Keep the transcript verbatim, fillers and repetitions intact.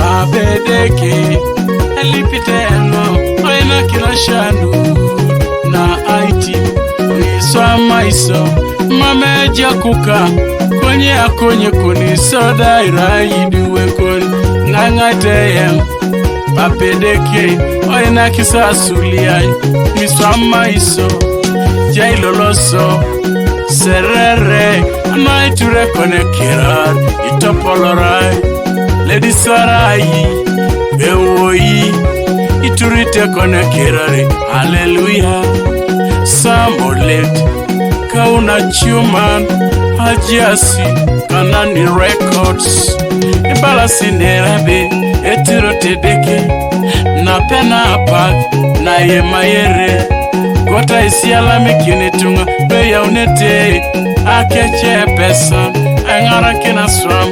Abedeke, elipite yango, oina kila shandu na Aiti, niswa maiso, mame jakuka, konye akonye koni soda ira iduwe koni, ngangate yang, Abedeke, oina kisa suliai, niswa maiso, jailoloso, serere, anaiture kone kirar, itopolorai, ledi sarai, ewoi, iturite kone kirari, haleluya, samolet, kauna chuman, ajiasi, Kanani Records, ibala sinerabe, etiro tedeke, na pena apak, na yemayere, gota isiala mikini tunga, beya unete, akeche pesa, engara kina swam,